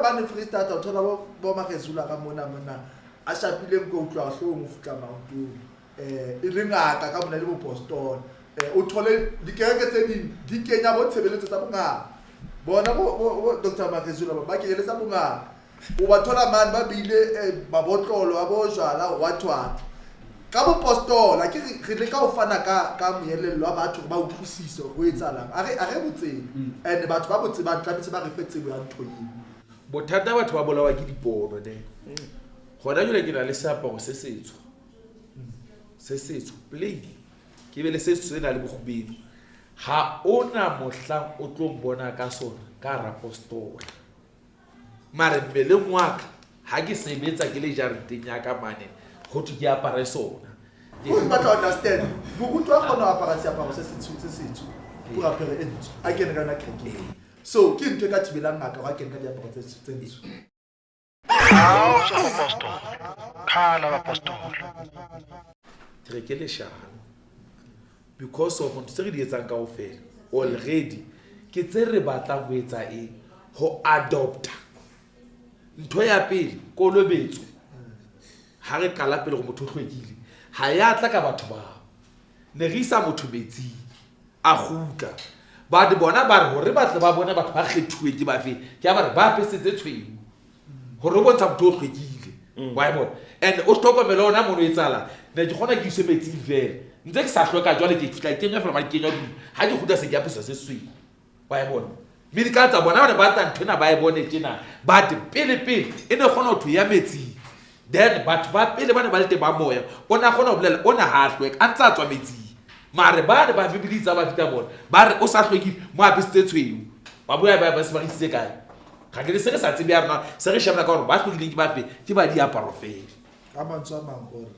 mane Freestata o thola bo Magezula ka mona mona a shapile nko utlwa hloohong o fihla maotong, e le ngaka ka mona le bopostola. O thole dikereke tse ding di kenya bo tshebeletso tsa bongaka, bona bo Dr Magezula ba kenyeletsa bongaka. O ba thola mane ba beile mabotlolo a bo jwala, what what ka bopostola. Ke re leka ho fana ka moelello wa batho ba utlwisise ho etsahalang. A re botsebe, and batho ba botsebang tlametse ba re fe tsebo ya ntho eo. Bothata batho ba bolawa ke dipono ne. Hona jwale ke na le seaparo se setsho, se setsho plain, ke be le se se na le bokgubedu. Ha ona mohlang o tlo mbona ka sona ka rapostola. Mare mmeleng wa ka ha ke sebetsa ke le jareteng ya ka mane, ho thwe ke apare sona. O batla ho understand, moruti wa kgona ho apara seaparo se setsho, se setsho, o apere e ntsho, a kene ka yona kerekeng. So ke ntho e ka thibelang ngaka hore a kene ka diaparo tse ntsho. Ke re ke leshano because of ntho tse re di etsang kaofela already ke tse re batlang ho etsa eng, ho adopta. Ntho ya pele, kolobetso. Ha re qala pele hore motho o hlwekile, ha ya tla ka batho bao. Ne re isa motho metsing, a kgutla. But bona ba re hore ba tle ba bone batho ba kgethuweng ke bafe, ke ha ba re ba apesetse tshweu hore o bontsha motho o hlwekile. Wa e bona? And o hlokomele ona mono etsahala, ne ke kgona ke iswe metsing fela. Ntse ke sa hlweka jwale, ke fihla ke kenywa fela, ba kenywa dilo. Ha ke kgutla se ke apeswa se sweu. Wa e bona? Mme di ka tsa bona ba ne ba tla ntho ena ba e bone tjena. But pele pele e ne kgona ho thwe ya metsing. Then batho ba pele ba ne ba le teng ba moya, o ne a kgona ho bolela ona ha a hlweka, a ntse a tswa metsing. Mare ba ne ba Bibele tsa ba fihla bona, ba re o sa hlwekile, mo apesitse tshweu. Ba bua ba se ba re isitse kae? Ga ke re se re sa tsebe ya rona, se re shebana ka hore ba hlwekileng ke ba fe, ke ba diaparo fela. Ka mantswe a mang gore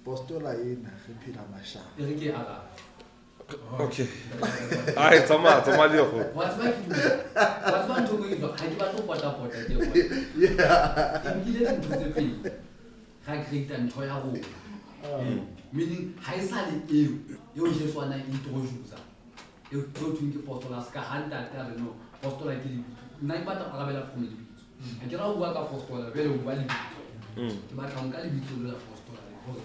postola ena re phela mashano. E re ke arabe. Okay. Ai, tsamaya, tsamaya le go. Wa tseba ke wa tseba ntho e jwang, ha ke batle ho pota-pota ke bona. Ke nkile dintho tse pedi, ra create ntho ya rona. Meaning ha e sa le eo, eo Jesu a nang introduce-a. Eo thweng ke postola, se ka ha ntate a re no, postola ke lebitso. Nna ke batla ho arabela from lebitso. Ha ke ra ho bua ka postola, jwale o bua lebitso. Ke batla ho nka lebitso leo la postola le hore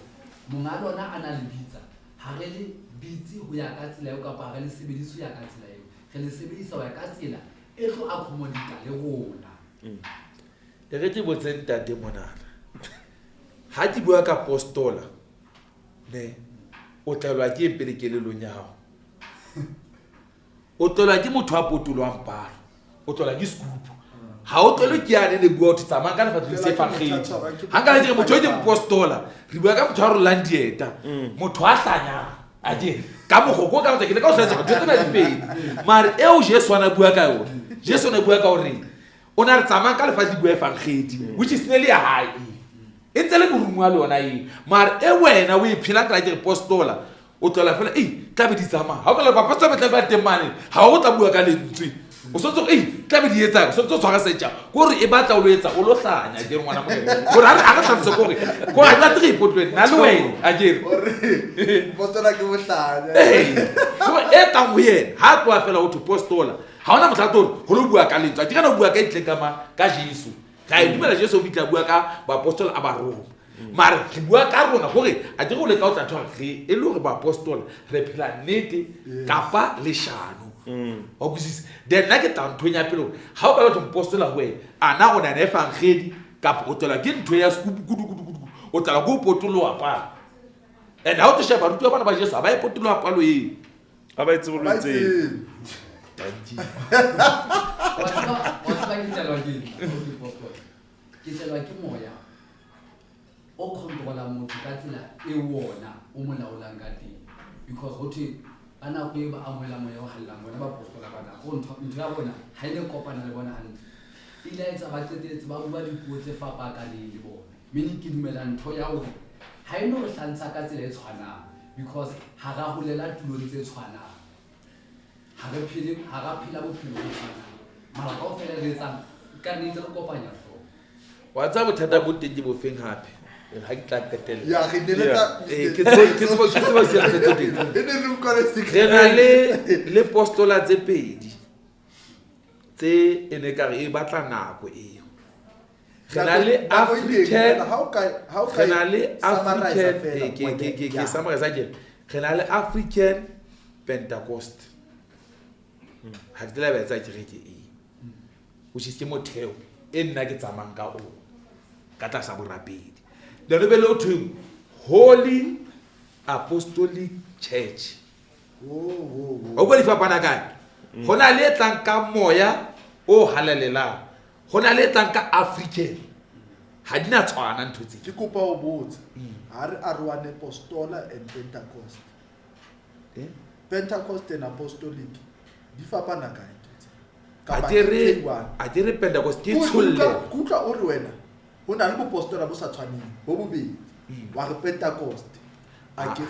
monga lona a na le bitsa. Ha re le bitse ho ya ka tsela eo kapa ha re le sebedise ho ya ka tsela eo. Re le sebedisa ho ya ka tsela e tlo accommodate le rona. E re ke botse ntate monana. Ha ke bua ka postola, ne, o tlelwa ke eng pele kelellong ya hao? O tlelwa ke motho a potolohang palo, o tlelwa ke scoop. Ha o tlelwe ke yane le bua ho thwe tsamayang ka lefatshe le ise efangedi. Ha nka ke re motho e ke mopostola, re bua ka motho a rolang dieta, motho a hlanyang. A ke ka mokgwa ko ka ke le ka o hlalosetsa ntho tsena di pedi. Mare eo Jesu a na bua ka yona, Jesu o ne bua ka hore o na re tsamayang ka lefatshe le bua efangedi, which is ne le ya hae. E ntse le morumuwa le yona eo. Mare e wena o e phelang ka la ke re postola, o tlola fela, ei, tla be di tsamaya. Ha o ka la bapostola ba tla be ba teng mane, ha o tla bua ka lentswe. O sontso, ei, tla be di etsang, o sontso o tshwara setja. Kore e batla o lo etsa, o lo hlanya, ke re ngwana Morena. Kore ha re hlalose kore, kore ha ke batle re ipotlwe, nna le wena, a ke re. Hore postola ke bohlanya. Ee, kore e tlang ho yena, ha a tloha fela ho thwe postola, ha hona mohla a tlo re, ho lo bua ka lentswe. A ke re na o bua ka itleng ka mang? Ka Jesu. Ra e dumela Jesu o fihla a bua ka baapostola a ba roma. Mare re bua ka rona hore a ke re o leka ho tla thola re e le hore baapostola re phela nnete kapa leshano. Wa utlwisisa? Then nna ke tla nthong ya pele hore ha o ka batho mpostola ho wena, a na o na le efangedi kapa o tlelwa ke ntho ya sekupu kudu kudu kudu, o tlelwa ke ho potoloha palo. And ha o tlo sheba barutiwa bana ba Jesu ha ba e potoloha palo eo. Ha ba e tsebe lo itseng. Thank you. Wa tseba ke tlelwa ke eng? Ke tlelwa ke moya o controlang motho ka tsela e wona o mo laolang ka teng. Because ho thwe ka nako e ba amohela moya o hallelang bona baapostola bana, ko ntho ya bona ha e ne kopana le bona hantle. E ile ya etsa ba qetelletse ba bua dipuo tse fapakaneng le bona. Meaning ke dumela ntho ya hore ha e no re hlantsha ka tsela e tshwanang because ha ra holela tulong tse tshwanang. Ha re phele, ha ra phela bophelo bo tshwanang. Mara kaofela re etsang ka nnete re kopanya hlooho. Wa tseba bothata bo teng ke bofeng hape? Ha ke tla qetella. Ya, re ne le tsa- Ke tsebo, ke tsebo, ke tsebo se re tse teng. E ne re utlwa le se- Re na le postola tse pedi tse e ne kare e batla nako eo. Re na le African, re na le African, ke summarize ke re na le African Pentecost. Ha ke tla ba etsa kereke e, which is ke motheo e nna ke tsamayang ka ona ka tlasa borapedi. Then re be le ho thweng Holy Apostolic Church. O kwa di fapana kae? Ho na le e tlang ka moya o halalelang, ho na le e tlang ka African. Ha di na tshwana ntho tse. Ke kopa o botse, ha re arohane Apostola and Pentecost. Pentecost and Apostolic di fapana kae ntho tse? Kapa A ke re Pentecost ke tsholle. Ke utlwa o re wena ho na le bopostola bo sa tshwaneng bo bobedi. Wa re Pentecost. A ke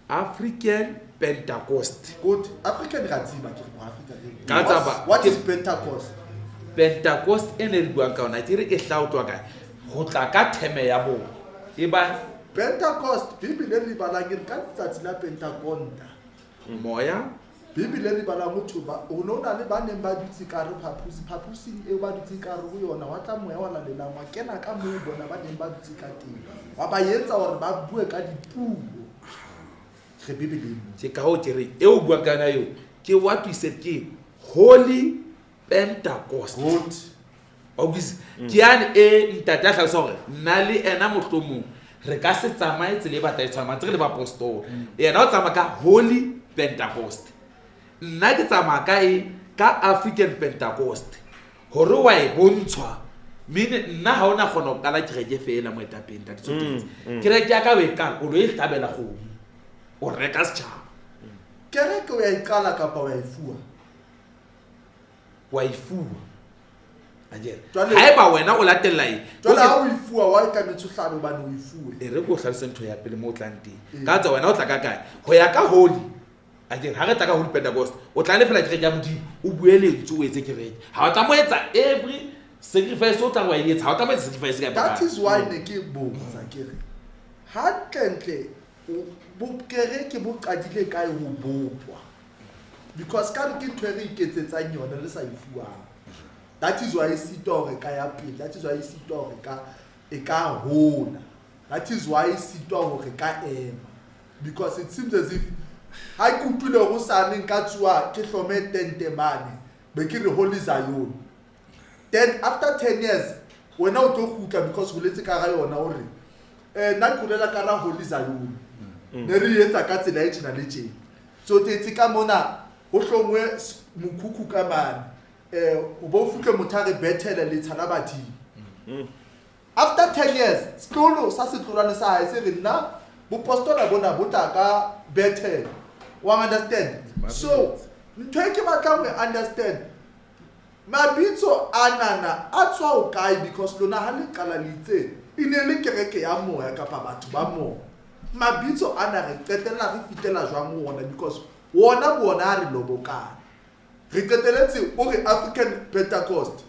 African Pentecost. Good. African ra tseba ke re mo Africa re. Ka tsaba. What is Pentecost? Pentecost e ne re buang ka yona ke re e hlaotwa kae? Ho tla ka theme ya bona. E ba Pentecost, Bibele re balang ke ka letsatsi la Pentakonta. Moya Bibele re balang motho ba o no na le ba neng ba dutse ka re phaphusi, phaphusi e ba dutse ka re ho yona, wa tla moya wa lalelang, wa kena ka moo bona ba neng ba dutse ka teng. Wa ba etsa hore ba bue ka dipuo. Re Bibeleng. Ke ka hoo ke re e o buang ka yona eo ke what we said ke Holy Pentecost. Good. Wa utlwisisa? Ke yane e ntate a hlalosa hore nna le ena mohlomong re ka se tsamaye tsela e batla e tshwana, ntse re le baapostola. Yena o tsamaya ka Holy Pentecost, nna ke tsamaya ka e ka African Pentecost. Hore wa e bontshwa, mene nna ha ona kgona ho qala kereke fela moetapele ntate Tsotetse. Kereke ya ka o e qala, o lo e hlabela kgomo, o reka setjhaba. Kereke o ya e qala kapa wa e fuwa? Wa e fuwa. Akere. Jwale- Haeba wena o latella eng? Jwale ha o e fuwa, wa e tlametse o hlabe hobane o e fuwe. E re ko hlalose ntho ya pele moo o tlang teng. Ka tsa wena o tla ka kae? Ho ya ka Holy. Akere ha re tla ka Holy Pentecost, o tla lefela kereke ya Modimo, o bue lentswe, o etse kereke. Ha o tla mo etsa every sacrifice o tla wa e etsa, ha o tla mo etsa sacrifice ka That pele. is why ne ke botsa ke re, hantlentle bo kereke bo qadile kae ho bopwa? Because ka re ke ntho e re iketsetsang yona re sa e fuwang. That is why e sitwa hore ka ya pele, that is why e sitwa hore ka e ka hola. That is why e sitwa hore ka ema. Because it seems as if ha ke utlwile hore hosane nka tsoha ke hlome tente mane, be ke re Holy Zion. Then after 10 years, wena o tlo kgutla because o holetse ka hara yona o re, nna ke holela ka hara Holy Zion. Ne re etsa ka tsela e tjena le tjena. Tsotetse ka mona ho hlongwe mokhukhu ka mane. O bo fihle motho a re bethele letsha la badimo. After 10 years, setlolo sa setlolwane sa hae se re nna bopostola bona bo tla ka Bethel. Wa understand? So, ntho e ke batlang ho e understand, mabitso anana a tswa ho kae? Because lona ha le qala le itse e ne le kereke ya moya kapa batho ba moya. Mabitso ana re qetella re fitela jwang ho ona? Because wona bo ona ha re lobokana. Re qeteletse o re African Pentecost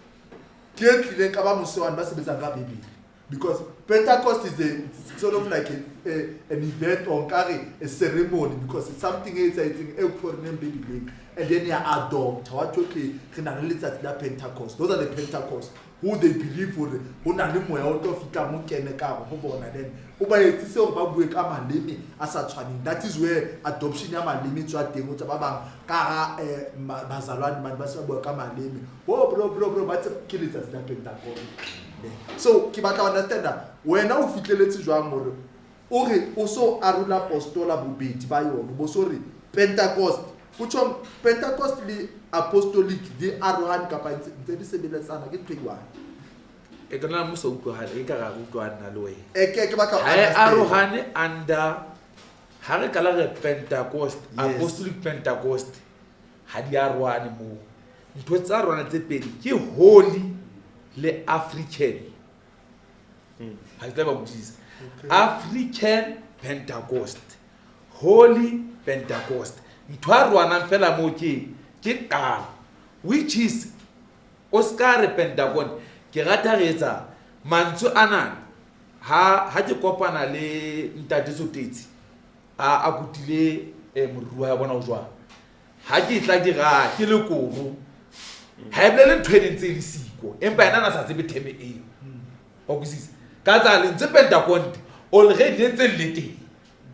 ke e tlileng ka ba mose wane ba sebetsang ka Bibele. Because Pentecost is a sort of like an event or nkare a ceremony, because it's something e etsahetseng e khoneng Bibeleng, and then ya adopt what okay re na le letsatsi la Pentecost. Those are the Pentecost who they believe hore ho na le moya o tlo fihla mo kene ka hare ho bona, then o ba etsise hore ba bue ka maleme a sa tshwaneng. That is where adoption ya maleme e tswa teng, ho tswa ba bang ka hara bazalwane mane ba se ba bua ka maleme. Bo bro bro bro ba tse ke letsatsi la Pentecost. So ke batla ho understand wena o fihleletse jwang hore o re o so arola apostola bobedi ba yona, bo so re Pentecost. Ho tjhong Pentecost le apostolic di arohane kapa ntse di sebeletsana ke ntho e one? E ka nna mo sa utlwahale, e ka ra utlwana nna le wena. E ke batla ho Ha e understand. arohane under, ha re qala re Pentecost, Yes. Apostolic Pentecost, ha di arohane moo. Ntho tsa rona tse pedi ke Holy le African. Ha ke tla ba botsisa. Okay. African Pentecost, Holy Pentecost. Ntho a rwanang fela moo ke qalo, which is o ska re Pentagon. Ke rata re etsa mantswe ana ha ke kopana le ntate Tsotetsi a kutile moriri wa bona o jwang. Ha ke tla ke ra ke le koro. Ha e bolele ntho e neng ntse e le siko, empa yena a na sa tsebe theme eo. Wa kwisisa ka tsa lentswe pentaconte already le ntse le teng,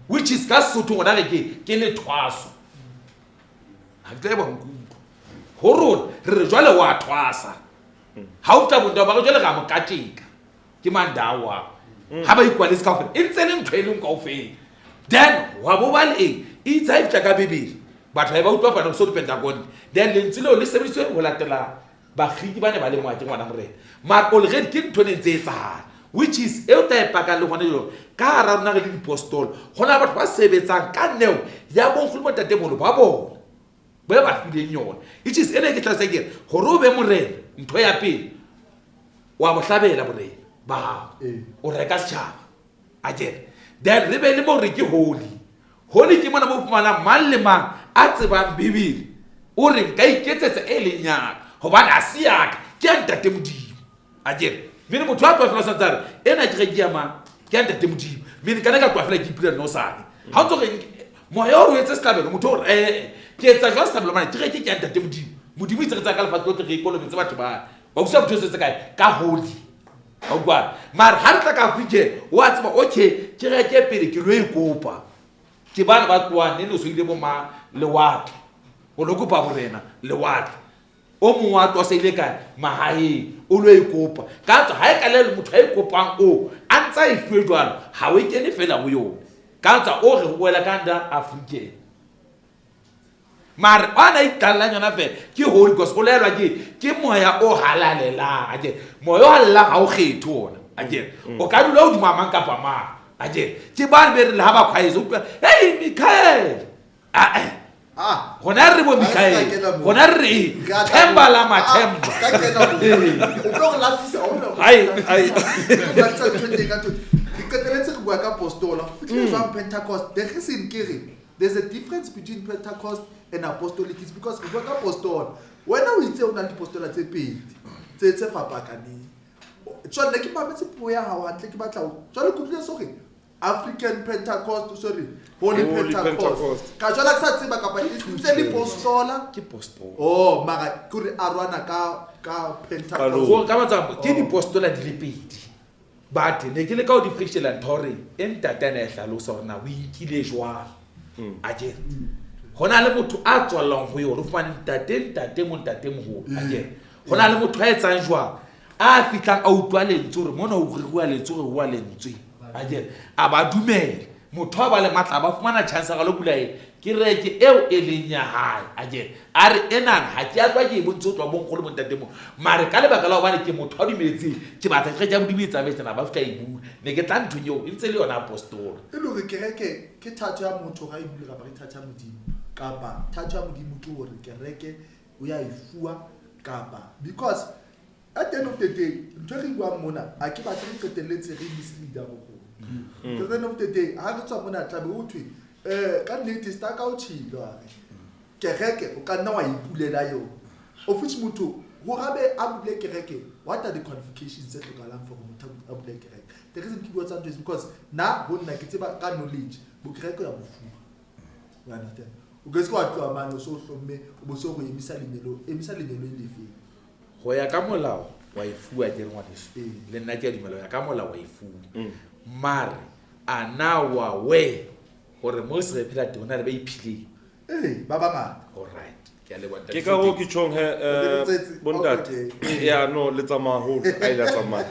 which is ka Sesotho rona re ke lethwaso. Ha ke tla e ba nkutlwa ho rona re re jwale wa thwasa. Ha o fihla bontate ba re jwale re a mo kateka ke mandao ao ha ba ikwaletse kaofela, e ntse le ntho e leng kaofela. Then wa bo ba le eng e itse ha e fihla ka Bibele batho ba e ba utlwa fana so pentagon. Then lentswe leo le sebediswe ho latela bakgiki ba ne ba le moa ke ngwana morena, mara already ke ntho e ne ntse e etsahala, which is e o tla e pakang le gone jalo ka hara rona re le dipostolo. Go na le batho ba sebetsang ka neo ya bonkgolo bontatemolo ba bona ba ba fileng yona, which is ene ke tlhalosa ke re gore o be morena ntho ya pele wa bo hlabela borena ba gago, o reka setšhaba a kere. Then re be le mo re ke holy. Holy ke mona mo fumanang mang le mang a tsebang Bibele o re nka iketsetsa e leng yaka gobane a se yaka, ke ya ntate Modimo a kere. Mme motho a tloa fela o santse a re ena ke re ke ya mang, ke ya ntate Modimo, mme ka ne ka tloa fela ke ipula nnosane. Ha o ntso re moya o re etse sehlabelo, motho o re ee ke etsa jwang sehlabelo mane ke re ke ya ntate Modimo. Modimo itse re tsaya ka lefatshe lohle re ikolobetse batho bana ba usa motho o setse kae ka holy. Wa utlwa? Mara ha re tla ka Afrika wa tseba okay ke reke pele ke lo e kopa ke bana ba tloang ne ne so ile bo ma lewatle o lo kopa borena lewatle o mongwe wa tloa se ile kae mahaeng o lo e kopa ka tswa ha e ka le motho a e kopang o a ntsa e fuwe jwalo ha o e kene fela ho yona ka tswa o re wela ka nda Afrika. Mare a na itlalelang yona fela ke Holy Ghost o laelwa ke moya o halalelang akere. Moya o halalelang ha o kgethe ona akere, o ka dula hodima mang kapa mang akere. Ke bane be re le ha ba khwaetse utlwa hey Michael a gona re bo Michael gona re re themba la mathemba. O tlo re latlisa, o tlo Ai, ai. Ke qeteletse re bua ka apostola. Go fitlhile jwang Pentecost? The reason ke re there's a difference between Pentecost and apostolic is because re bua ka apostola. Wena o itse o na le dipostola tse pedi tse fapakaneng. Jwale ne ke mametse puo ya hao hantle, ke batla ho jwale ke utlwile so re African Pentecost, sorry, Holy Holy Pentecost. Pentecost. Ka jwale ke sa tseba kapa e ntse le postola. Ke postola. Oh, mara ke hore a rwana ka Pentecost. Qalong. Go ka matsambo ke dipostola di le pedi. But ne ke le ka o di frictionela ntho hore e ntate a ne a e hlalosa hore na o inkile jwang. A kere ho na le motho a tswallang ho yona o fumane ntate mo ntate moholo a kere ho na le motho a etsang jwang a fihlang a utlwa lentswe hore mona o reruwa lentswe re rua lentswe a kere a ba dumela motho a ba le matla a ba fumana chance ya lo bula eng ke reke eo e leng ya hae a kere a re enana ha ke a tlwa ke e bontse ho tloha bonkgolo bo ntate mo mare ka lebaka la hobane ke motho a dumetseng ke batla kereke ya Modimo e tsamaye tjena ba fihla e bula ne ke tla nthong eo e ntse le yona apostola. E le hore kereke ke thato ya motho ga e bule kapa ke thato ya Modimo kapa thato ya Modimo ke hore kereke o ya e fuwa kapa because at the end of the day ntho e re buang mona a ke batle re qetelletse re mislead-a bo rona. At the end of the day ha re tswa mona tlabe ho thwe ka nnete sta ka o tshilo a re kereke o ka nna wa ipulela yona of which motho ho rabe a bule kereke what are the qualifications tse hlokahalang for motho a bule kereke? The reason ke bua tsa ntho is because na ho nna ke tseba ka knowledge bo kereke ya bofuwa. You understand? O ke se wa tloha mane o so hlomme o bo so go emisa lenyelo, emisa lenyelo e lefe. Ho ya ka molao wa e fuwa ke re ngwaneso. Le nna ke a dumela ho ya ka molao wa e fuwa. Mare a na wa we hore mo se re phela teng ho na le ba iphileng. Ee, ba bangata. All right. Ke a leboha, ntate. Ke ka hoo ke tjhong he, Tsetse. bontate. Okay. Ya, no, le tsamaya haholo. Ai, le a tsamaya.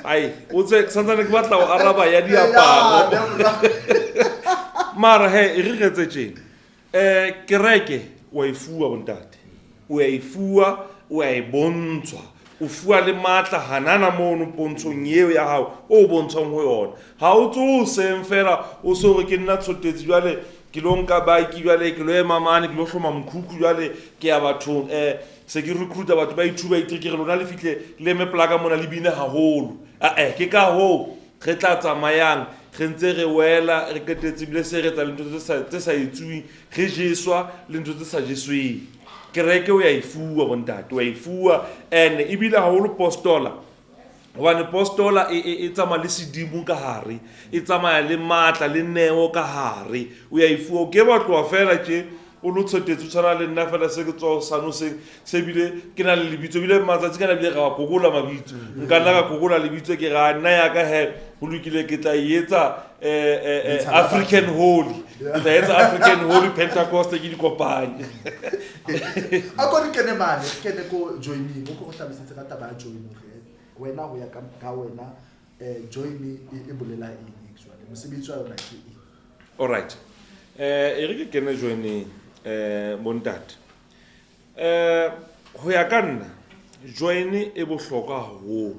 Ai, o tse, santsane ke batla ho araba ya diaparo. Ya, Mara he, e re re etse tjena. Kereke wa e fuwa bontate. O ya e fuwa, o ya e bontshwa. O fuwa le matla hanana mono pontshong eo ya hao o bontshwang ho yona. Ha o tso seng fela o so re ke nna tshotetse jwale ke lo nka bike jwale ke lo ema mane ke lo hloma mokhukhu jwale ke ya bathong. Se ke recruiter batho ba ithuba itse ke re lona le fihle le eme plaka mona le bine haholo. Ke ka hoo re tla tsamayang re ntse re wela re qetetse ebile se re etsa le ntho tse sa etsuweng re jeswa le ntho tse sa jesweng. Kereke o ya e fuwa bontate, o ya e fuwa and ebile haholo postola hobane postola e tsamaya le sedimo ka hare, e tsamaya le matla le neo ka hare. O ya e fuwa, o ke ba tloha fela tje o lo tshetetse o tshwana le nna fela se ke tswa sano se se bile ke na le lebitso bile matsatsi kana bile ga kokola mabitso nka nna ka kokola lebitso ke ga nna ya ka he ho lokile ke tla etsa African Holy ke tla etsa African Holy Pentecost ke dikopanye a ko re kene mane kene ko joining o ko go hlalosetse ka taba ya joining wena ho ya ka wena join e bolela eng jwale mosebetsi wa yona ke eng? All right, e re ke kene joining bontate ho ya ka nna join e bohlokwa haholo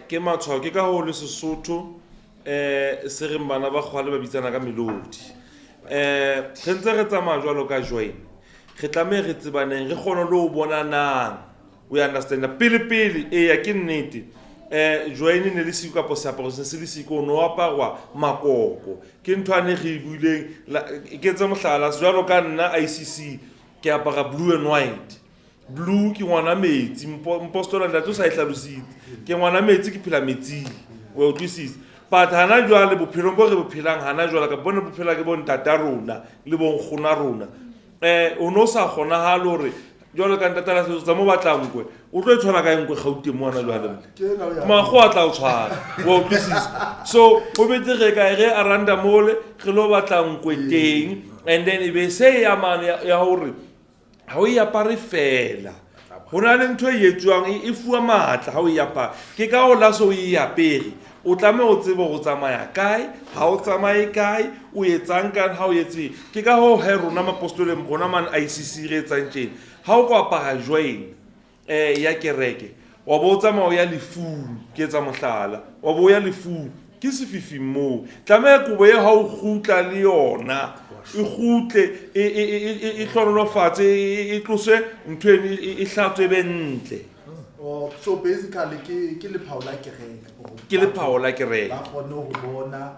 ke matshwao ke ka ho le Sesotho se reng bana ba kgwale ba bitsana ka melodi re ntse re tsamaya jwalo ka join re tlameha re tsebaneng re kgone le ho bonanang o understand pele pele eya ke nnete join ne le siko kapo seaparo se le siko no aparwa makoko ke ntho ane re buileng ke tse mohlala jwalo ka nna ICC ke apara blue and white blue ke ngwana metsi mpostola ntate o sa e hlalositse ke ngwana metsi ke phela metsing o utlwisisa but hana jwale bophelong bo re bo phelang hana jwale ka bone bophela ke bo ntata rona le bo nkgona rona o no sa kgonahale hore jwalo ka ntata la setso tsa mo batlang nkwe o tlo e tshwana ka nkwe Gauteng mo hona jwale makgo a tla o tshwara wa utlwisisa so ho betse re ka re aranda mole re lo batla nkwe teng and then e be se ya mane ya hore ha o e apare fela ho na le ntho e etswang e fuwa matla ha o e apara ke ka ho la so o e apere o tlameha o tsebe ho tsamaya kae ha o tsamaye kae o etsang kang ha o etse ke ka ho he rona mapostoleng rona man ICC re etsang tjena ha o ko apara join ya kereke wa bo tsamaya o ya lefung ke etsa mohlala wa bo ya lefung ke sefifing moo tlameha kobo e ha o kgutla le yona e kgutle e hlonolofatse e tloswe ntho eno e hlatswe be ntle. So basically ke lephao la kereke ke lephao la kereke ba kgone ho bona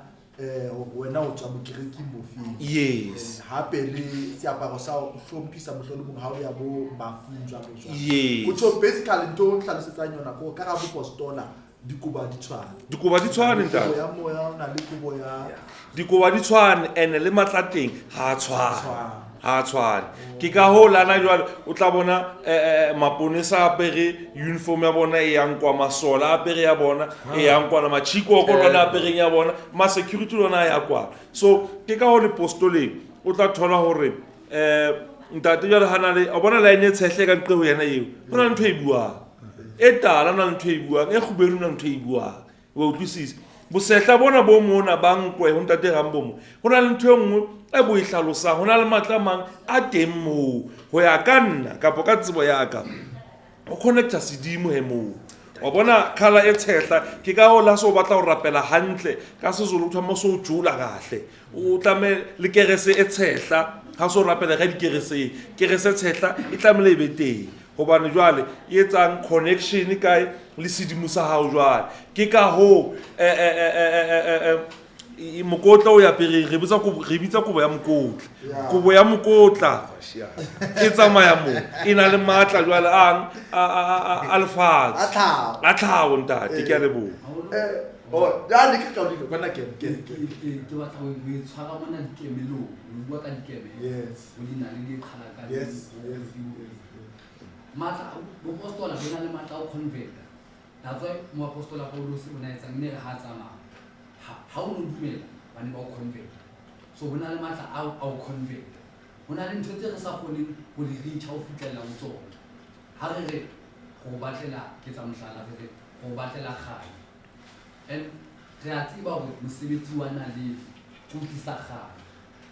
wena o tswa mokerekeng bofeng. Yes hape le seaparo sa ho hlomphisa mohlolomong ha o ya bo mafung jwalo jwalo. Yes so basically ntho o hlalosetsang yona ko ka ga bopostola dikobo di tshwane dikobo di tshwane ntate kobo ya moya o na le kobo ya dikobo di tshwane ene le matla teng ha tshwane ha tshwane ke ka ho lana jwale o tla bona maponesa apere uniform ya bona e yang kwa masola apere ya bona e yang kwa machiko ko lona apereng ya bona ma security lona ya kwa so ke ka ho le postoleng o tla thola hore ntate jwale hana le o bona line e tshehle ka nqe ho yena eo ho na le ntho e buang e tala na ntho e buang e kgubedu na ntho e buang wa utlwisisa bosehla bona bo mona ba nkwe ho ntate Rambo ho na le ntho e nngwe e bo e hlalosang ho na le matla mang a teng moo ho ya ka nna kapa ka tsebo ya ka o connecta sedimo he moo wa bona khala e tshehla ke ka ho la so batla ho rapela hantle ka Sezulu ho thoma so jula kahle o tlame le kerese e tshehla ha so rapela ka dikerese kerese tshehla e tlamele e be teng hobane jwale e etsang connection kae le sedimo sa hao jwale ke ka ho mokotla o ya pere re bitsa kobo ya mokotla kobo ya mokotla e tsamaya mo e na le matla jwale a lefatshe a tlhaho ntate ke a leboha. Ya ne ke tla o dilo bona ke ke batla ho e tshwara mona dikemelong o bua ka dikemelo yes o di na le dikgala ka yes matla bopostola bo na le matla a ho converta that's why moapostola Paulus o na etsang ne re ha tsamaya ha o no dumela ba ne ba o converta so bo na le matla a o converta ho na le ntho tse re sa kgoneng ho di reach ha o fihlela ho tsona ha re re go batlela ke tsa mohlala re re go batlela kganya and re a tseba hore mosebetsi wa naledi ke ho tlisa kganya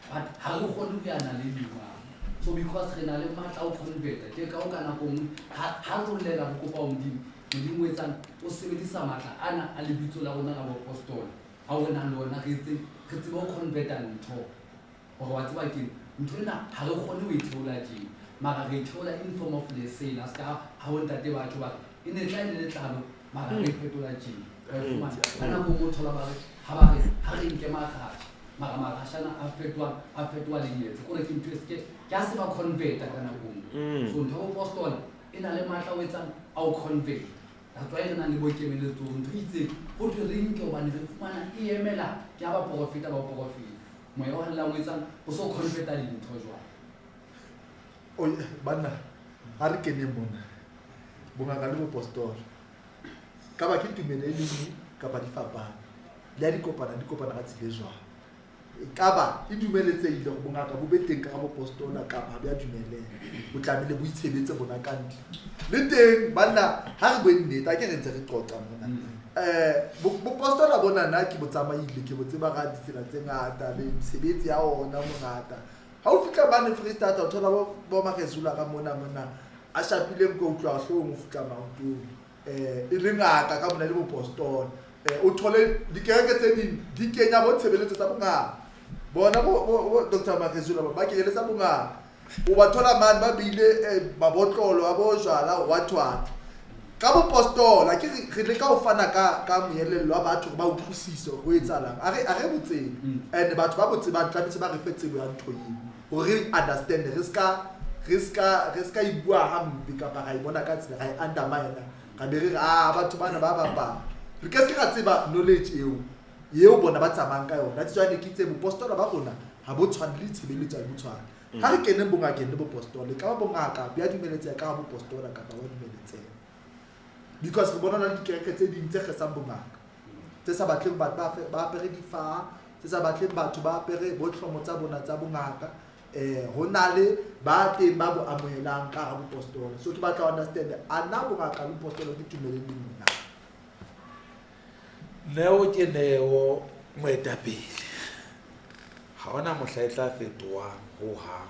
but ha re kgone ho ya naleding mane so because re na le matla a ho converta ke ka o ka nako nngwe ha re llela re kopa ho Modimo Modimo o etsang o sebedisa matla ana a lebitso la rona la boapostola ha o re nang le ona re tsebe ho converta ntho hore wa tseba keng ntho ena ha re kgone ho e theola tjena mara re e theola in form of lesela se ka ha o ntate batho ba e ne tla e le letlalo mara re e fetola tjena wa e fumana ka nako nngwe o thola ba re ha ba re ha re nke makgatjha mara makgatjhana a fetoha lenyetse kore ke ntho e seke ke a se ba converta ka nako nngwe so ntho ya boapostola e na le matla o etsang a o convert that's why re nang le boikemeletso ntho e itseng ho thwe re nke hobane re fumana e emela ke ya baporofeta ba porofeta moya o halalelang o etsang o so converta dintho jwale. Banna ha re keneng mona bongaka le bopostola ka ba ke tumelo e lengwe kapa di fapane le ha di kopana di kopana ka tsela e jwang e ka ba e dumeletsehile hore bongaka bo be teng ka bopostola kapa ha bo a dumelela bo tlamehile bo itshebetse bona ka ntle le teng banna ha re bue nnete a ke re ntse re qoqa mona. Bopostola bona nna ke bo tsamaile ke bo tseba ka ditsela tse ngata le mesebetsi ya ona mongata. Ha o fihla mane Freistata o thola bo Magezula ka mona mona a shapile nko utlwa hloohong o fihla maotong. E le ngaka ka mona le bopostola. O thole dikereke tse ding di kenya bo tshebeletso tsa bongaka. Bona bo Dr. Magezula ba kenyeletsa bongaka. O ba thola mane ba beile mabotlolo a bo jwala what what. Ka bopostola ke re leka ho fana ka moelello wa batho ba utlwisise ho etsahalang. A re botsebe. And batho ba botsebang tlametse ba re fe tsebo ya ntho eo. Hore re understand re ska e bua hampe kapa ra e bona ka tsela ra e undermine. Ra be re re batho bana ba bapala. Re ka se ra tseba knowledge eo bona ba tsamayang ka yona. Jwale ke itse bopostola ba rona ha bo tshwane le tshebeletso ha bo tshwane. Ha re keneng bongakeng le bopostola ka ba bongaka bo a dumeletseha ka bopostola kapa ba dumeletseha. Because re bona le dikereke tse ding tse kgesang bongaka tse sa batleng batho ba apere difaha tse sa batleng batho ba apere botlhomo tsa bona tsa bongaka. Ho na le ba teng ba bo amohelang ka hara bopostola. So ke batla ho understand a na bongaka le bopostola ke tumelo e leng na. Neo ke neo moetapele. Ha hona mohla e tla fetohang hohang.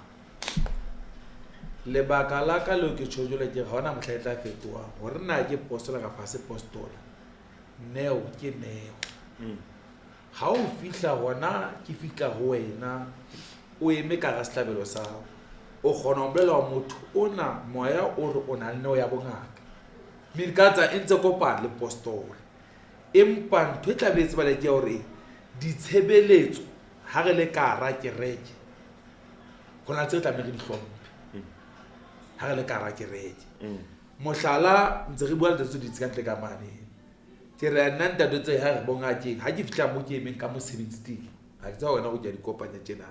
Lebaka la ka leo ke tjho jwale ke ha hona mohla e tla fetohang hore na ke postola kapa ha se postola. Neo ke neo. Ha o fihla hona ke fihla ho wena o eme ka hara sehlabelo sa hao. O kgona ho bolella motho ona moya o re o na le neo ya bongaka. Mme ka tsa e ntse kopana le postola. Empa ntho e tla be e tsebale ke ya hore ditshebeletso ha re le ka hara kereke ho na le tse tlamehile re di hlomphe. Ha re le ka hara kereke. Mohlala ntse re bua le tse ditse ka ntle ka mane. Ke re nna ntate tse ha re bongakeng ha ke fihla mo ke emeng ka mosebetsi teng. Ha ke tseba wena o ke a di kopanya tjena.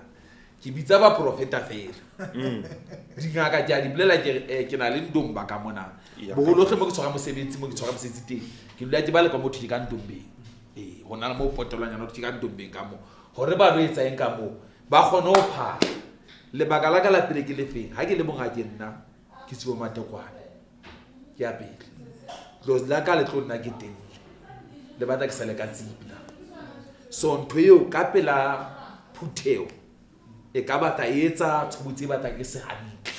Ke bitsa ba profeta fela. Dingaka ke a di bolela ke re ke na le ndomba ka mona. Boholo hle mo ke tshwara mosebetsi mo ke tshwara mosebetsi teng. Ke dula ke ba le ka motho ke ka ndombeng. Ho na le mo potolwanyana ke ka ndombeng ka mo. Hore ba lo etsa eng ka mo ba kgone ho phahla. Lebaka la ka la pele ke le feng? Ha ke le bongakeng nna ke tswe matekwane. Ke ya pele. Dlozi la ka le tlo nna ke teng. Le batla ke sale ka tshipi na. So ntho eo ka pela phutheo e ka batla e etsa tshobotsi e batlang e se hantle.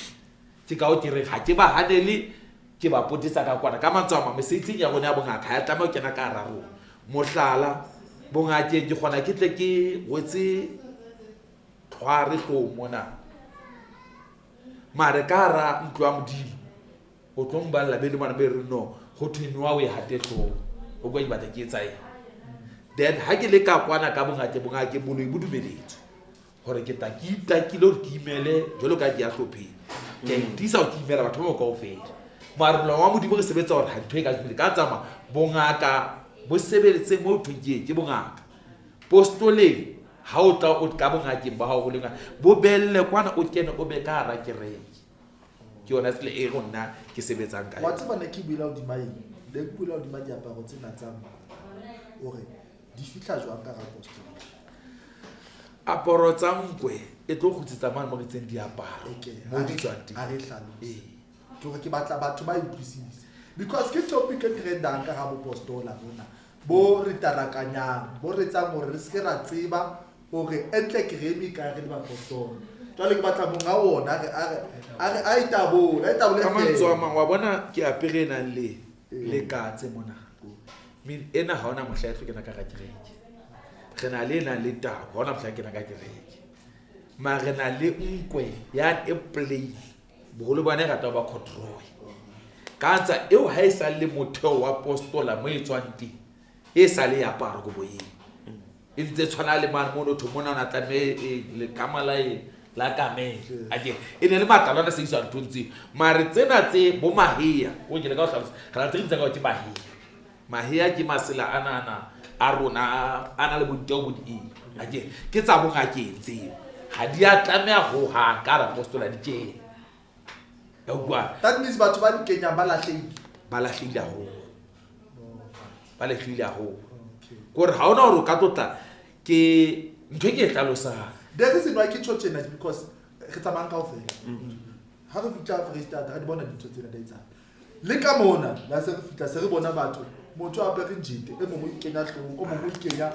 Ke ka ho ke re ha ke ba hanele ke ba potetsa ka kwana. Ka mantswe a mang mesebetsing ya rona ya bongaka ha ya tlameha ho kena ka hara rona. Mohlala bongakeng ke kgona ke tle ke rwetse tlhware hloohong mona. Mare ka hara ntlo ya Modimo o tlo mballa be le mona be re no ho thwe noa o e hate hlooho. O kwa ke batla ke etsa eng. Then ha ke le ka kwana ka bongake boloi bo dumeletswe hore ke tla ke itakile hore ke imele jwalo ka ke ya hlopheng. Ke a itiisa hore ke imela batho ba mo kaofela. Mare molao wa Modimo re sebetsa hore ha ntho e ka dumele ka tsamaya bongaka bo sebeletseng mo thweng ke bongaka. Postoleng ha o tla o ka bongakeng ba hao ho le ngaka bo belle kwana o kene o be ka hara kereke. Ke yona tsela e rona ke sebetsang ka Wa yona. tseba ne ke buile hodima eng? Ne ke buile hodima diaparo tsena tsa nkwe. Hore di fihla jwang ka hara postola? Aparo tsa nkwe e tlo kgutlisetsa mane mo re itseng diaparo. Mo di tswang teng. Ha re hlalose. Ke hore ke batla batho ba utlwisise. Because ke topic e trendang ka hara bopostola bona. Bo re tarakanyang, bo re etsang hore re se ke ra tseba hore entle ke re eme kae re le bapostola. Jwale ke batla monga ona a itabole, a itabole Ka mantswe a feela. mang, wa bona ke apere e nang le katse mona. Mme ena ha hona mohla e tlo kena ka hara kereke. Re na le e nang le tau, ha hona mohla e kena ka kereke. Mare re na le nkwe ya e plain. Boholo ba yona e rata ho ba corduroy. Ka tsa eo ha e sa le motheo wa postola mo e tswang teng, e sa le aparo kobo eo. E ntse tshwana le mane mono thwe mona o na tlameha e lekama la e la kamele. Akere e ne le matlalo ana se iswa nthong tseo. Mare tsena tse bo mahea, o ke le ka ho hlalosa, re na tse ding tsa ka hore ke mahea. Mahea ke masela ana ana a rona a na le bonteo bo di eng. Akere ke tsa bongakeng tseo. Ha di a tlameha ho hang ka hara postola di kene. Ya utlwa? That means batho ba di kenyang ba lahlehile. Ba lahlehile haholo. Ba lahlehile haholo. Kore ha ona hore o ka tlotla ke ntho e ke e hlalosang. The reason why ke tjho tjena is because re tsamayang kaofela. Ha re fihla Freistata re di bona dintho tsena di etsahala. Le ka mona la se re fihla se re bona batho, motho a apere njete, e mongwe o ikenya hloohong, o mongwe o ikenya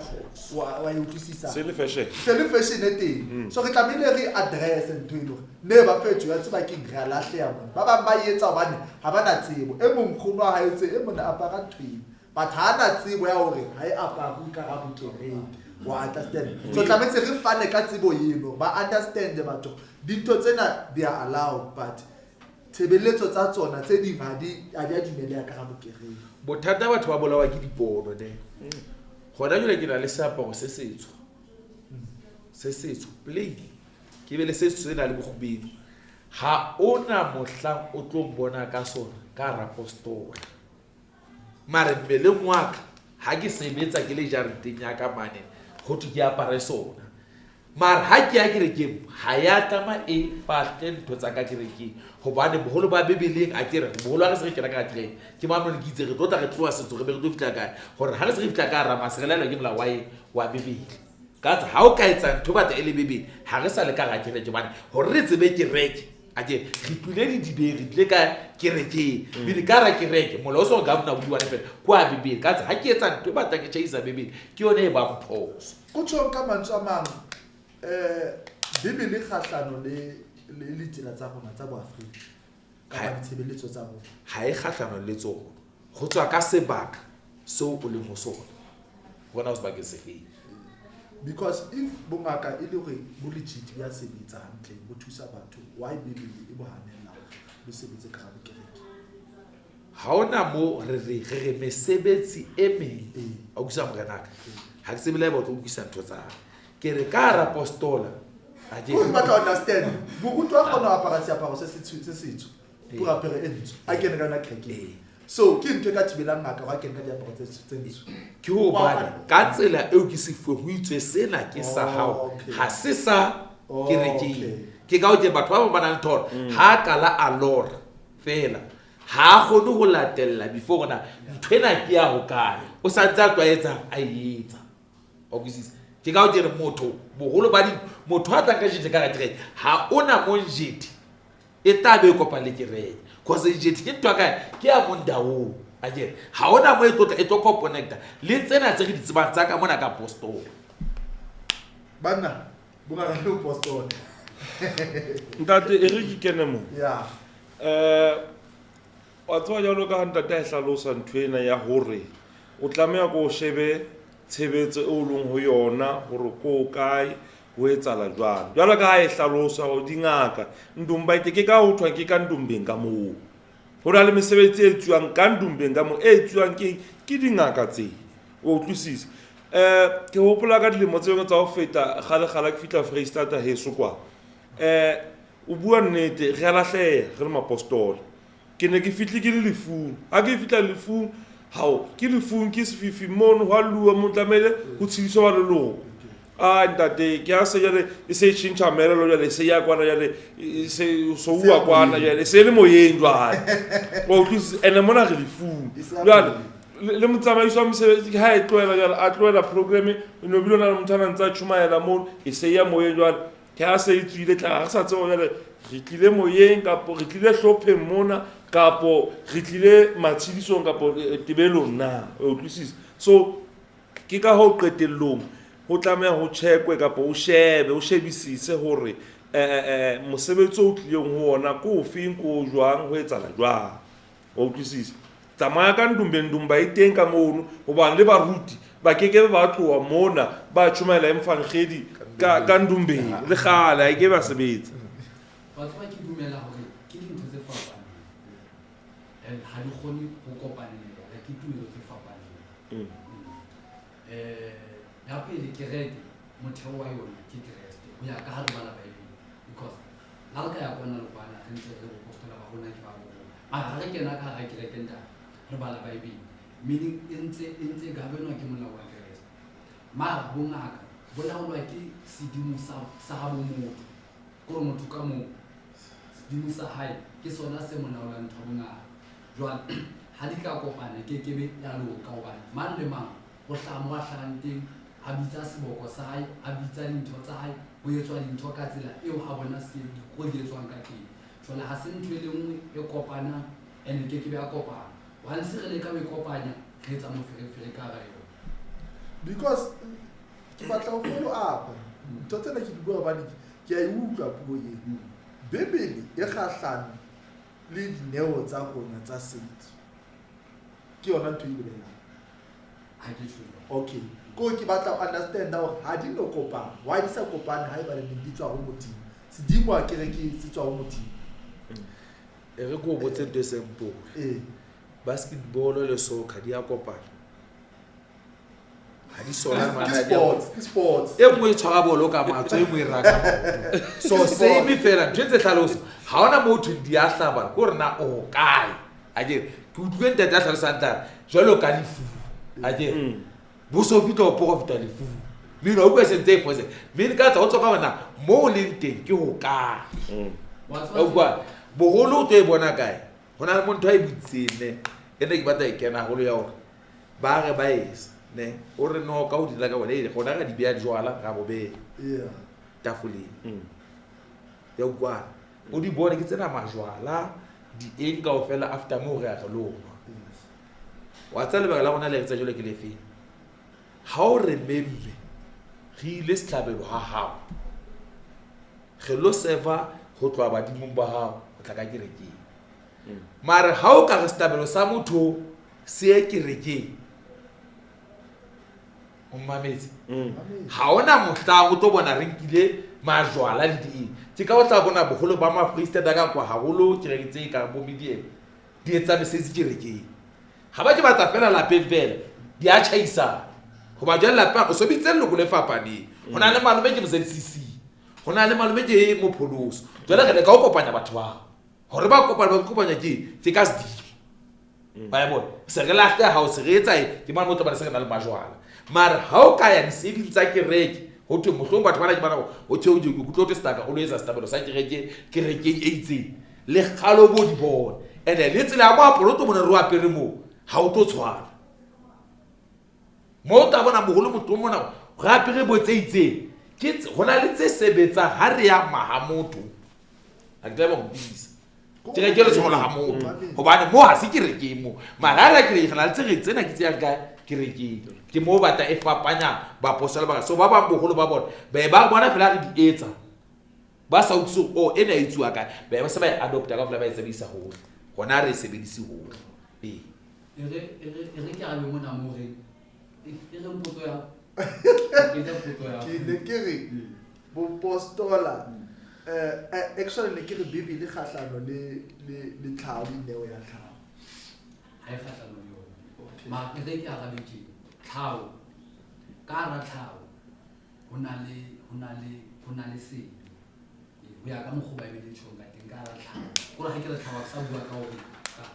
wa e utlwisisa. Se le fashion. Se le fashion e teng. So re tlamehile re address ntho e le hore ne ba fetso ya tseba keng re a lahleha mona. Ba bang ba e etsa hobane ha ba na tsebo. E mong nkgono wa hae o tse e mong a apara ntho eno. But ha na tsebo ya hore ha e aparwe ka hara bokereke. Wa understand? So tlamehetse re fane ka tsebo eno, ba understand batho. Dintho tsena they are allowed, but tshebeletso tsa tsona tse ding ha di a dumeleha ka hara bokereke. Bothata batho ba bolawa ke dipono ne. Hona jwale ke na le seaparo se setsho. Se setsho plain. Ke be le se setsho se na le bokgubedu. Ha ona mohlang o tlo mbona ka sona ka hara postola. Mare mmeleng wa ka ha ke sebetsa ke le jareteng ya ka mane ho thwe ke apare sona. Mara ha ke ya kerekeng ha ya tlama e fahle ntho tsa ka kerekeng hobane boholo ba Bibeleng a ke re boholo ha re se re kena ka kereke ke mang ke itse re tlo tla re tloha setso re be re tlo fihla kae hore ha re se re fihla ka hara mase re laelwa ke molao wa Bibele. Ka tsa ha o ka etsa ntho batla e le Bibele ha re sa le ka hara kereke hobane hore re tsebe kereke a ke re tlile didibeng re tlile ka kerekeng pele ka hara kereke molao o so governor o bua fela kwa Bibele ka tsa ha ke etsa ntho batla ke tjhaisa Bibele ke yone e bang phoso. Go tjhong ka mantswe a mang Bibele kgahlano le ditsela tsa rona tsa boAfrika kapa ditshebeletso tsa rona. Ha e kgahlano le tsona. Ho tswa ka sebaka seo o leng ho sona. Bona o sebakeng se feng. Because if bongaka e le hore bo legit ya sebetsa hantle bo thusa batho, why Bibele e bo hanella bo sebetse ka hara kereke? Ha ona mo re re mesebetsi e meng. A utlwisa morenaka. Ha ke tsebe le ha o tlo utlwisa ntho tsa hao. Ke re ka hara postola a ke O batla understand. Moruti wa kgona ho apara seaparo se setsho, o apere e ntsho, a kene ka yona kerekeng. So ke ntho e ka thibelang ngaka hore a kene ka diaparo tse ntsho. Ke hobane ka tsela eo ke se fuweng ho itswe sena ke sa hao, ha se sa kerekeng. Ke ka ho ke batho ba bang ba nang le thoro, ha kala a lora fela ha a kgone ho latella before hore na ntho ena ke ya hokae, o sa ntse a tlwaetsa a e etsa. Wa utlwisisa? Ke ka ho ke re motho boholo ba di motho a tlang ka jete ka kereke ha ona mo jete e tla be e kopana le kereke cause jete ke ntho ya kae ke ya mondaong a ke ha ona mo e tlotla e tlo connecta le tsena tse re di tsebang tsa ka mona ka apostol. Banna bongaka le apostol. Ntate e re ke kene mo. Yeah. Wa tseba jwalo ka ha ntate a e hlalosa ntho ena ya hore o tlameha ko o shebe tshebetso e o leng ho yona hore ko kae ho etsahala jwang. Jwalo ka ha e hlalosa hore dingaka Ndombaite ke ka ho thwang ke ka Ndombeng ka moo. Ho na le mesebetsi e etsuwang ka Ndombeng ka moo e etsuwang ke dingaka tse. O utlwisisa? Ke hopola ka dilemo tse dingwe tsa ho feta kgale-kgale ke fihla Freistata heso kwa. O bua nnete re a lahleha re le mapostola. Ke ne ke fihle ke le lefung. Ha ke fihla lefung hao ke lefung ke sefifi mono hwa lua mo tlamehile ho tshediswa ba leloko. Ah ntate ke ha se jwale e se e tjhentjha merero jwale e se ya kwana jwale e se so uwa kwana jwale e se le moyeng jwale. Wa utlwisisa? Ene mona re lefung. Jwale le motsamaisi wa mosebetsi ke ha e tlohela jwale a tlohela program e no bile o na le motho a na ntse a tjhomaela mono e se ya moyeng jwale. Ke ha se e tswile tla ha re sa tseba jwale re tlile moyeng kapo re tlile hlopheng mona kapo re tlile matshedisong kapo tebelong na. O utlwisisa? So ke ka hoo qetellong ho tlameha ho checkwe kapo o shebe o shebisise hore mosebetsi o tlileng ho ona ke ofeng, ke o jwang, ho etsahala jwang. Wa utlwisisa? Tsamaya ka Ndombeng, Ndomba e teng ka mono hobane le baruti ba kekebe ba tloha mona ba tjhomaela emfangedi ka Ndombeng le kgale ha e ke ba sebetsa. Batho ba ke dumela hore ke dintho tse fapaneng and ha di kgone ho kopanela, ke tumelo tse fapaneng. Ya pele kereke motheo wa yona ke Kreste ho ya ka ha re bala Bible, because la re ka ya kwana le kwana re ntse re bopostola ba rona ke ba rona, mara ha re kena ka hara kereke ntate re bala Bible, meaning e ntse governwa ke molao wa Kreste. Mara bongaka bo laolwa ke sedimo sa habo motho, kore motho ka mong sedimo sa hae Ke sona se mo laolang ntho bongaka. Jwale ha di ka kopana ke kebe ya loka hobane mang le mang o hlaha mo a hlahang teng, a bitsa seboko sa hae, a bitsa dintho tsa hae, ho etswa dintho ka tsela eo a bona se go di etswang ka teng. Jwale ha se ntho e le nngwe e kopanang ene ke kebe ya kopana. Once re leka ho e kopanya, re etsa moferefere ka hara yona. Because ke batla ho follow up. Ntho tsena ke di bua hobane ke a e utlwa puo eo. Bebele e kgahlano le dineo tsa rona tsa setso. Ke yona ntho e bolelang. Ha ke tjho. Okay. Ko ke batla ho understand hore ha di no kopana. Why di sa kopane haeba le di tswa ho Modimo? Sedimo a kereke se tswa ho Modimo. E re ko botse ntho e simple. Basketball le soccer di a kopana. Ha di sona Ke sports, ke sports. E nngwe e tshwara bolo ka matsoho, e nngwe e raka maoto. So same fela, ntho e tse hlaloso. Ha hona moo thweng di a hlaba, ke hore na o kae. Akere, ke utlwile ntate a hlalosang tla, jwalo ka lefu. Akere, bo so fihla ho porofeta lefu. Mme o utlwa se ntse e fose. Mme ka tsa ho tswa ka hore na moo o leng teng ke ho kae. Wa Wa utlwa, boholo o tlo e bona kae? Ho na le motho a e butseng ne. E ne ke batla e kena haholo ya hore ba re ba esa, ne. O re no ka ho dira ka bona, e rona ra di beha jwala, ra bo beha. Tafoleng. Ya utlwana. O di bone ke tsena majwala, di eng kaofela after moo re a re lo nwa. Wa tseba lebaka la rona le re tsa jwale ke lefe? Ha o re memme, re ile sehlabelo ha hao. Re lo serva ho tloha badimong ba hao, ho tla ka kerekeng. Mare ha o ka re sehlabelo sa motho se ye kerekeng, o mmametse? Ha hona mohlang o tlo bona re nkile majwala le di eng. Ke ka o tla bona boholo ba ma-Freestata ka kwa haholo kereke tse ka bo medium di etsa mesebetsi kerekeng. Ha ba ke batla fela lapeng fela, di a tjhaisana. Hoba jwale lapeng o so bitse leloko le fapaneng. Ho na le malome ke mo-Z C C, ho na le malome ke mopholoso. Jwale re leka ho kopanya batho bao. Hore ba kopane, ba kopanya ke, ke ka sedimo. Ba e bona? Se re lahle ha o se re etsa eng, ke mane mo tlo bona se re na le majwala. Mara ha o ka ya di-savings tsa kereke, ho thwe mohlomong batho bana ke bana ho thwe o ke utlwe ho thwe setaka o lo etsa sehlabelo sa kereke, kerekeng e itseng. Le kgale o bo di bone. Ene le tsela ya moaparo o tlo bona re o apere moo, ha o tlo tshwana. Moo o tla bona boholo motho o mona re apere bo tse itseng. Ke tse, ho na le tse sebetsang ha re ya maha motho. Ha ke tlabe ho utlwisisa. Kereke le tshwana ha motho. Hobane moo ha se kerekeng moo. Mara ha re ya kerekeng, re na le tse re tsena ke tse yang kae? Kerekeng. Ke moo batla e fapanya baapostola ba ka. So ba bang boholo ba bona, ba e ba bona fela re di etsa. Ba sa utlwisise hore, oh, ena e etsuwa kae. Ba e ba se ba e adopta kaofela ba e sebedisa hole. Hona re e sebedise hole. Ee. E re ke arabe mona moo re, e re potso ya, e re potso ya. Ke ne ke re, bopostola, actually ne ke re Bibele kgahlano le tlhaho le neo ya tlhaho. Ha e kgahlano le yona. Ma e re ke arabe tje, tlhaho, ka hara tlhaho, ho na le sebe. Ho ya ka mokgwa Bibele e tjhong ka teng, ka hara tlhaho. Kore ha ke re tlhaho, ha ke sa bua ka hore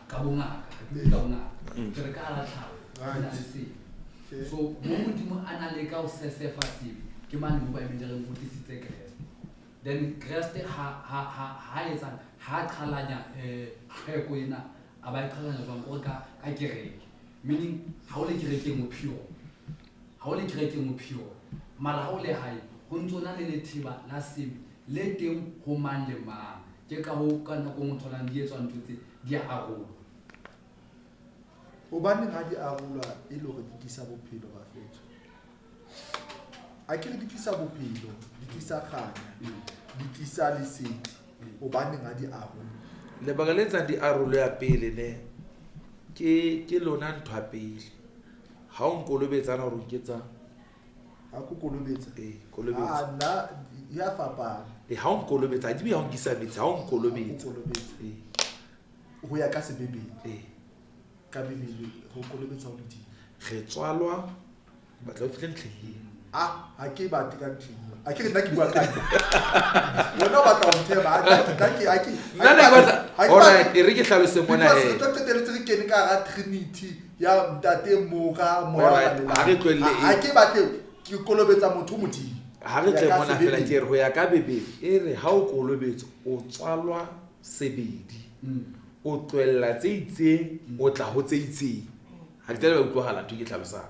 ka bongaka, ha ke bue ka bongaka. Ke re ka hara tlhaho, ho na le sebe. So, mo Modimo a na le ka ho sesefa sebe, ke mane mo Bibele e reng o tlisitse Kreste. Then Kreste ha etsang, ha qhalanya, tlhweko ena, a ba e qhalanya jwang? Kore ka kereke. Meaning, ha o le kerekeng o pure. Ha o le kerekeng o pure. Mara ha o le hae, ho ntso na le letheba la sebe le teng ho mang le mang. Ke ka hoo ka nako e nngwe o tholang di etswa ntho tse, di a arolwa. Hobaneng ha di arolwa e le hore di tlisa bophelo ba fetho? A ke re di tlisa bophelo, di tlisa kganya, di tlisa lesedi. Hobaneng ha di arolwa? Lebaka le etsang di arolwe ya pele ne, ke lona ntho ya pele. Ha o nkolobetsa na hore o nketsang? Ha ke kolobetsa? Ee, kolobetsa. Ah, nna, ya fapana. Ee, ha o nkolobetsa, ha di be ha o nkisa metsi, ha o nkolobetsa. Ha o nkolobetsa. Ee. Ho ya ka sebebele. Ee. Ka Bibele, ho kolobetsa ho Modimo. Re tswalwa, batla o fihle ntlheng eo. Ah, ha ke batle ka ntlheng eo. Ha ke re nna ke bua ka nna. Wena o batla ho nthema, ha ke, ha ke, ha ke, Nna ne ke batla, ha ke all right, batle. e re ke hlalose mona Because he. re tlo qetelletse re kene ka hara Trinity ya Ntate, Mora, Moya All right, wa ha re tlohelle Ha e. ke batle ke kolobetsa motho Modimo. Ha re Ho ya tle ka mona fela sebele. ke re ho ya ka Bibele, e re ha o kolobetswa, o tswalwa sebedi. O tlohella tse itseng, o tla ho tse itseng. Ha ke tsebe ba utlwahala ntho e ke tlhalosang.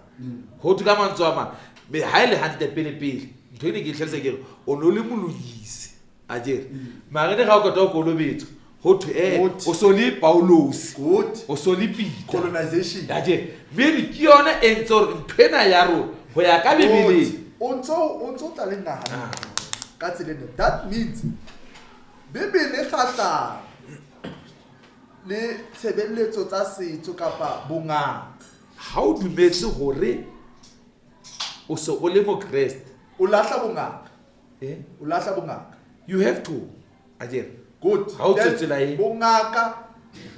Ho thwe ka mantswe a mang, me ha e le hantle pele pele, ntho e ne ke e tlhalosa ke re, o no le molokisi, akere. Mara ne ga o qeta ho kolobetswa, ho thwe, Good. o so le Paulosi. Good. O so le Peter. Colonization. Akere. Mme ke yona e ntse hore ntho ena ya rona, ho ya ka Bibeleng. O ntso tla le naha ka tsela ena. That means Bibele kgahlano le tshebeletso tsa setso kapa bongaka. Ha o dumetse hore o se o le mokreste, O lahla bongaka. Eh? O lahla bongaka. You have to. Akere. Good. Ha o Then tswetse la eng? Bongaka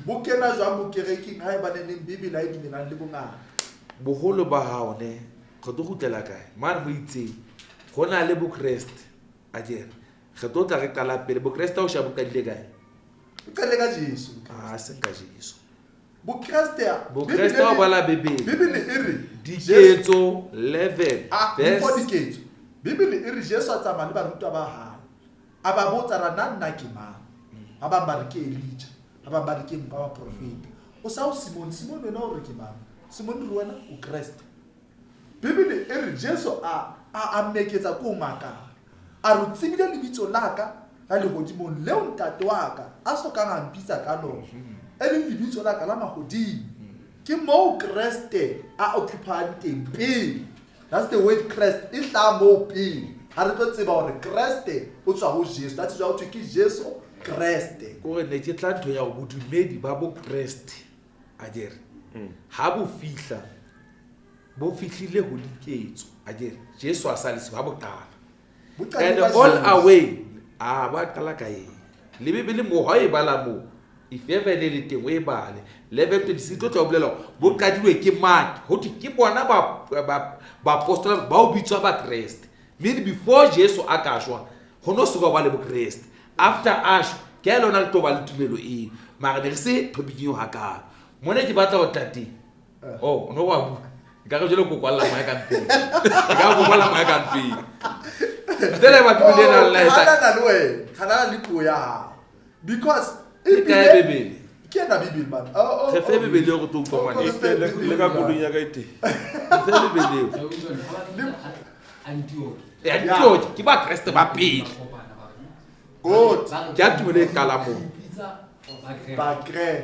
bo kena jwang bokerekeng ha eba neneng Bibele ha e dumelane le bongaka? Boholo ba hao ne, re tlo kgutlela kae? Mane mo itseng, ho na le bokreste. Akere. Re tlo tla re qala pele. Bokreste ha o sheba bo qadile kae? Bo qadile ka Jesu. Ah, seng ka Jesu. Bokreste ya- Bokreste Bibele ha o bala Bibele. Bibele e re Diketso 11, Ah, verse before diketso. Bibele e re Jesu a tsamaya le barutwa ba hae. A ba botsa ra nna nna ke mang? Ba bang ba re ke Elijah, ba bang ba re ke mong wa baprofeta. O sa o Simon, Simon wena o re ke mang? Simon re wena o Kreste. Bibele e re Jesu a meketsa ko makala. A re o tsebile lebitso la ka la lehodimong leo ntate wa ka a sokang a mpitsa ka lona. E leng lebitso la ka la mahodimo. Ke moo Kreste a occupyang teng pele. That's the word Christ. E hlaha moo pele. Ha re tlo tseba hore Kreste o tswa ho Jesu. That is why ho thwe ke Jesu Kreste. Kore ne ke tla ntho ya hore bodumedi ba bo Kreste, akere, ha bo fihla, bo fihlile ho diketso, akere, Jesu a sa le siyo, ha bo qala. Bo qadile And ka all Jesu. away, ba qala ka eng? Le Bibele moo, ha o e bala moo, if ever le le teng, o e bale. 11:26, tlo tla o bolela hore bo qadilwe ke mang? Ho thwe ke bona baapostola ba o bitswa ba Kreste. Mme before Jesu a ka shwa, ho no soka ba le bo Kreste. After a shwa, ke ha e le hona re tlo ba le tumelo eo. Mara ne re se topic eo hakalo. Mona ke batla ho tla teng. Oh, o no wa bua. Nka re jwale ko kwalla moya ka mpeng. Nka re ko kwalla moya ka mpeng. Tsela e batho ba nang le Oh, yona. hanana le wena, hanana le puo ya hao. Because E kae ebile Bibele? Ke ena Bibele, man. Oh, oh, Re fe oh. Bibele eo re tlo utlwa Oh, ngwane. re fe Bibele. Le ka koloing ya ka e teng. Re fe Bibele eo. Antioch. Antioch, ke ba Kreste ba pele. Good. Ke a tumelo e qala moo. Ba Kreste. Ba Kreste.